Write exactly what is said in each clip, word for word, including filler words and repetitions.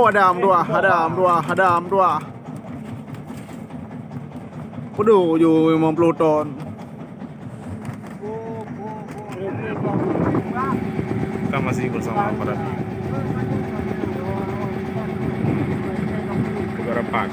Adam dua, Adam dua, Adam dua. Waduh, tujuh limong puluh ton. Kita masih bersama para di Negara Pan.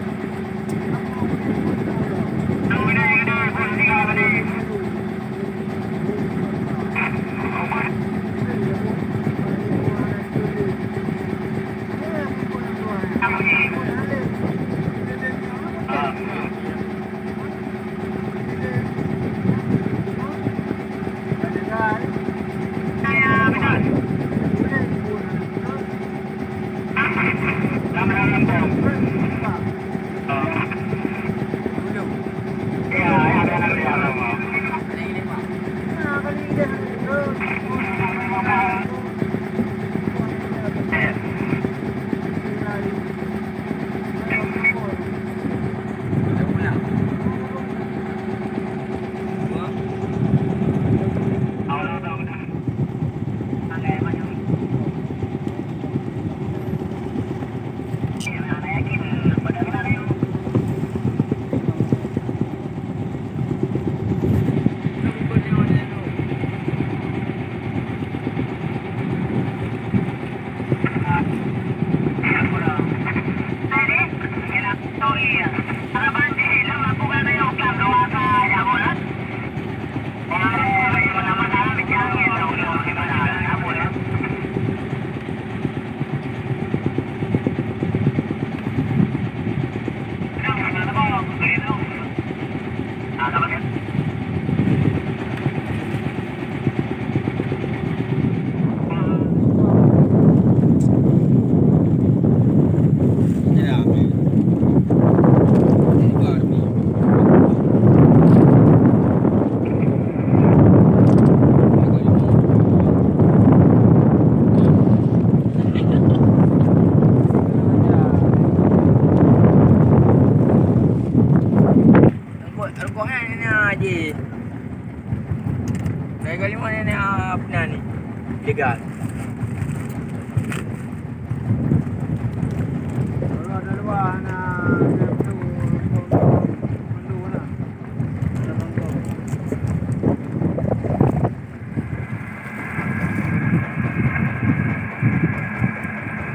Rukok, rukok nyan, nyan, Haji. Dari kali mana ni, ah, apa ni? Legal. Kalau ada luar, nak, nak tu, tu, tu, tu, tu, tu, tu, tu.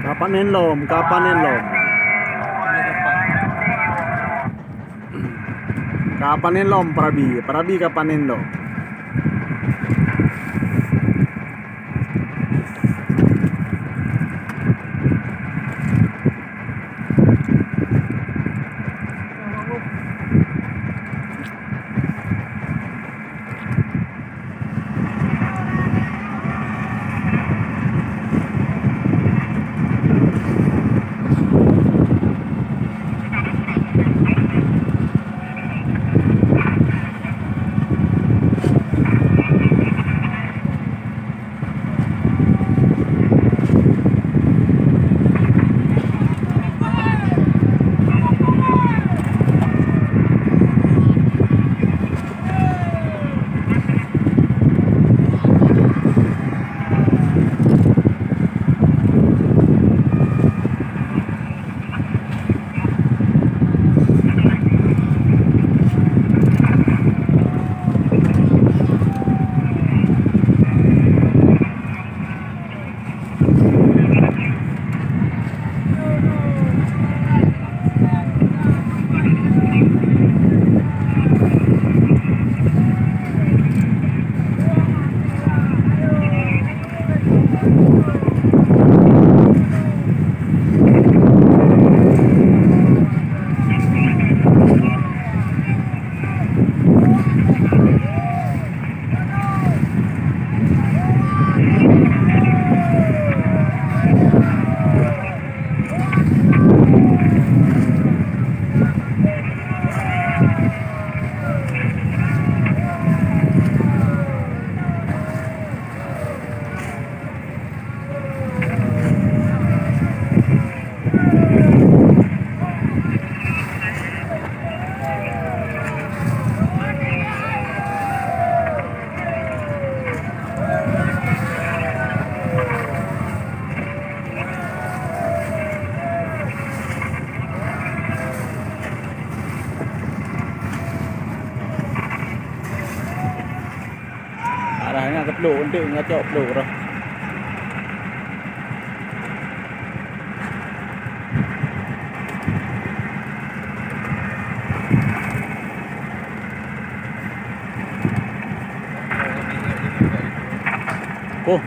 Ka panen lom, ka panen lom. Ka panen lom, parabi, parabi ka panen lom. Ngeupluek, eunteuk ngacok pluek roh. Poh.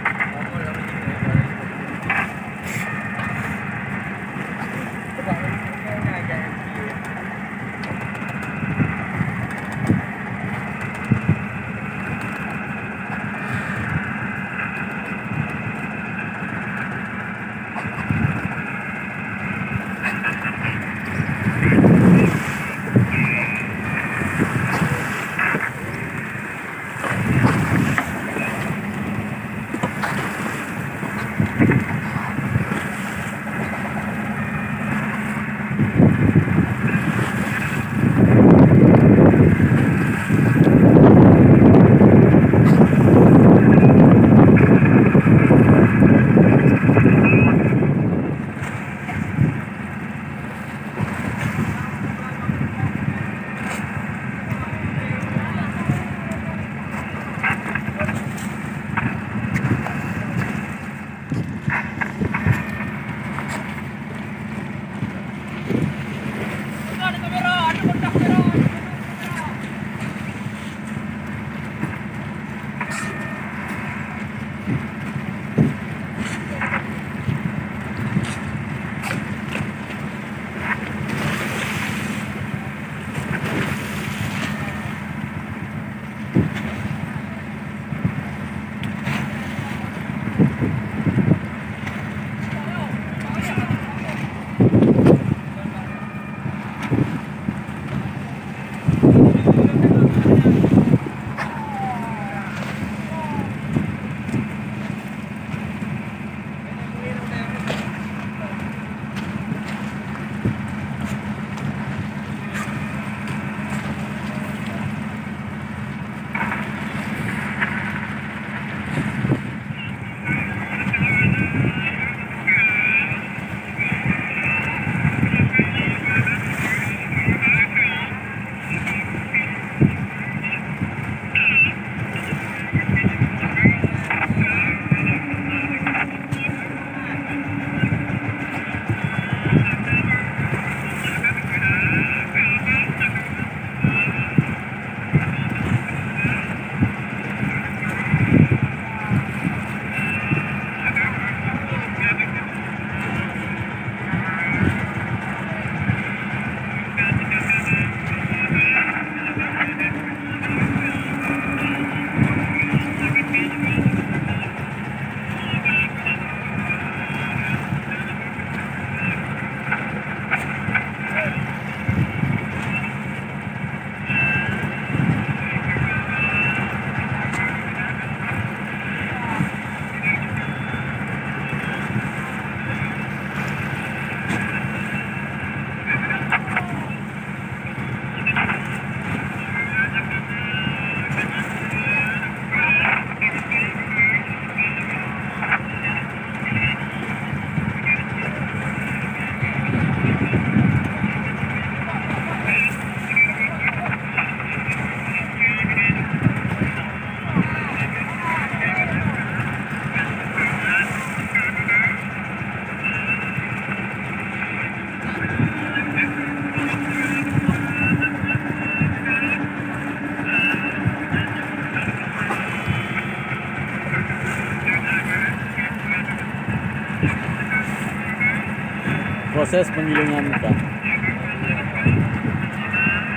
Proses penggilingan ikan.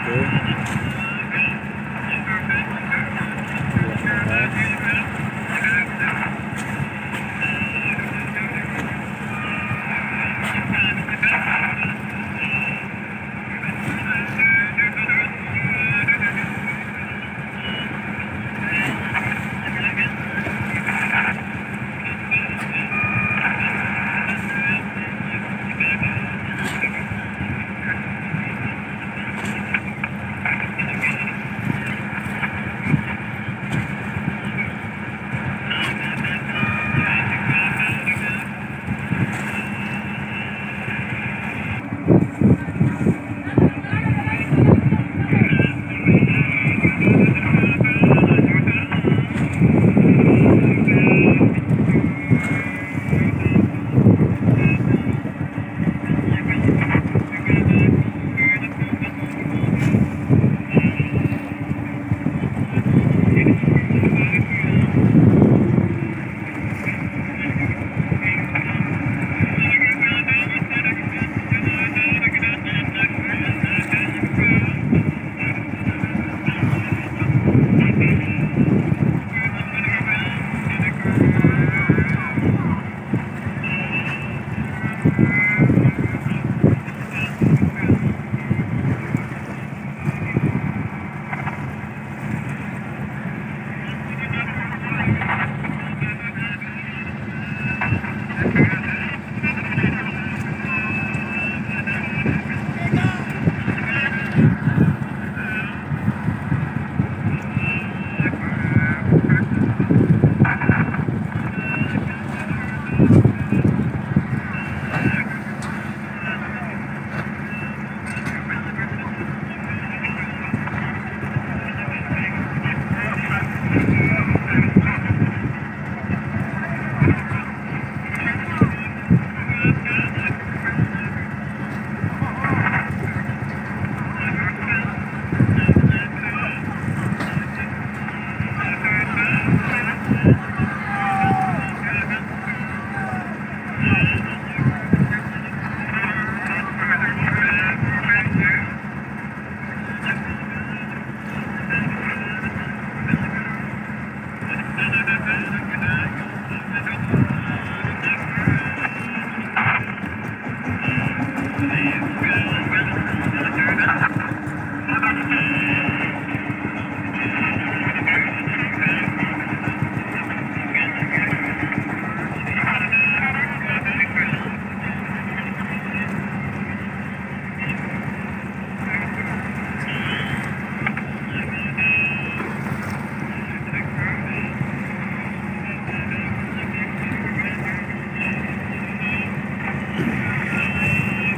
Oke.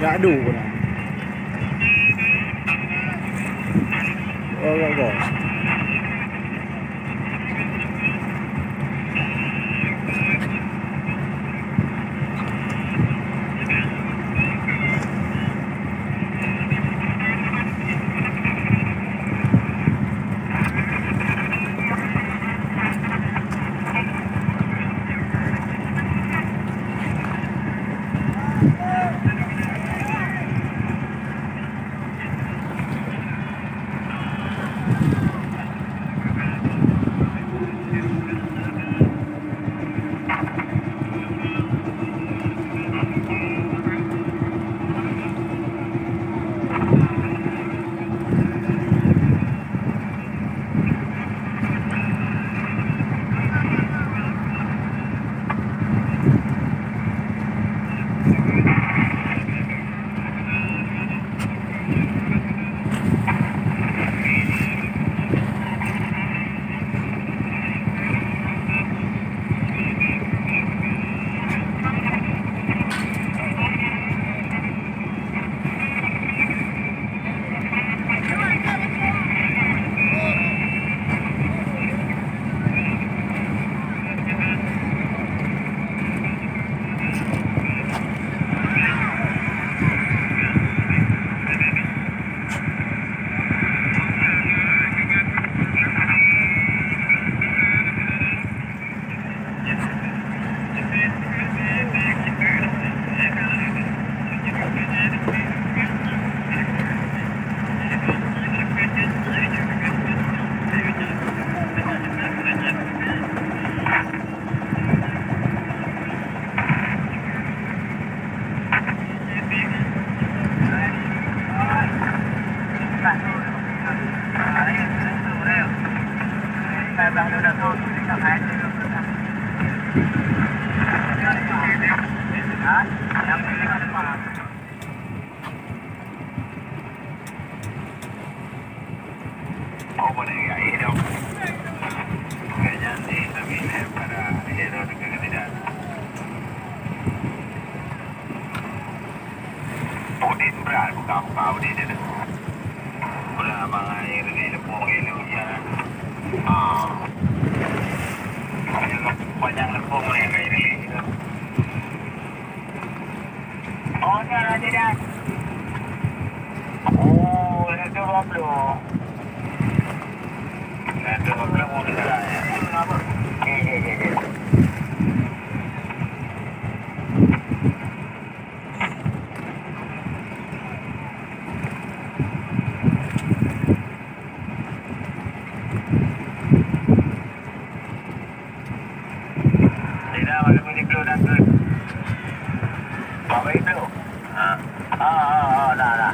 Gaduh keunan. Oh, gaduh. Udin brat buka-buka Udin dia tu. Pula abang ai rili lepung rili ujan. Ah. Panjang, panjang lepung ni kai rili tu. Oh, dah, dah, dah. Oh, dah dua puluh. Dah dua puluh, dah, dah. Okey, okey, okey, okey. Tidak, malam ini belum datang. Bawa itu. Ha. Ha, ha, ha, dah, dah.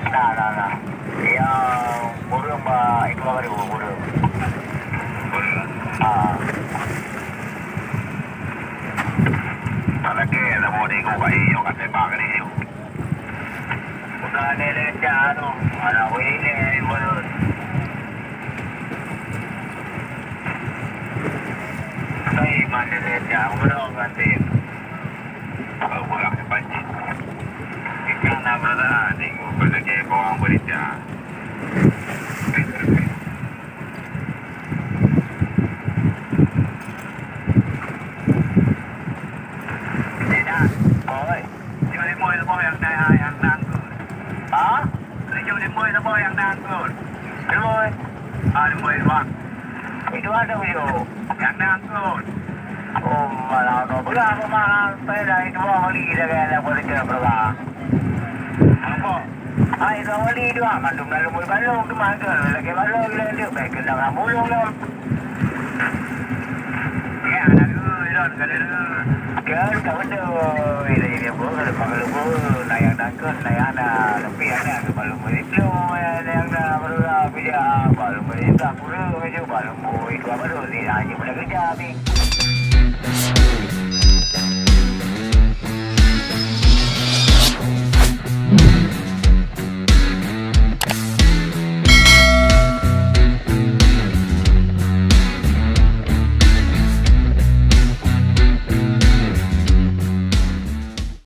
Dah, dah, dah. Yang burung ba itu baru burung. Burung. Ha. Tak lagi ada mau di kau bayi yang kat tembak ni. Bukan ada lecah tu. Anak wili baru. Saya mana lecah, burung kan. Kalau bola pancing. Ikan nak berada, tengok berbagai bawang berita. Tidak, boy. Cuma lima ilmu yang saya, yang nangkut. Ha? Tujuh lima leubeh nyang na angkot. Leubeh? Ah, leubeh, Bang. Itu ada video. Nyang na angkot. Oh, malah kau pegang pemahaman. Saya dah itu bang beli dah kaya dah boleh kira pegang. Apa? Ah, itu bang beli tu ah. Mandum dalam boleh balong tu mah ke. Lagi balong gila tu. Baik kena mulung tu. Ya, lagu Iron ka lheueh. Kan ka beutôi. Lagi dia pun kalau pakai lugu, nayang tangkot, nayang na. Tapi ada ke malu meriplong, nayang na baru lah kerja. Baru meriplong, kurang aja, baru mui dua baru ni hanya boleh kerja ni.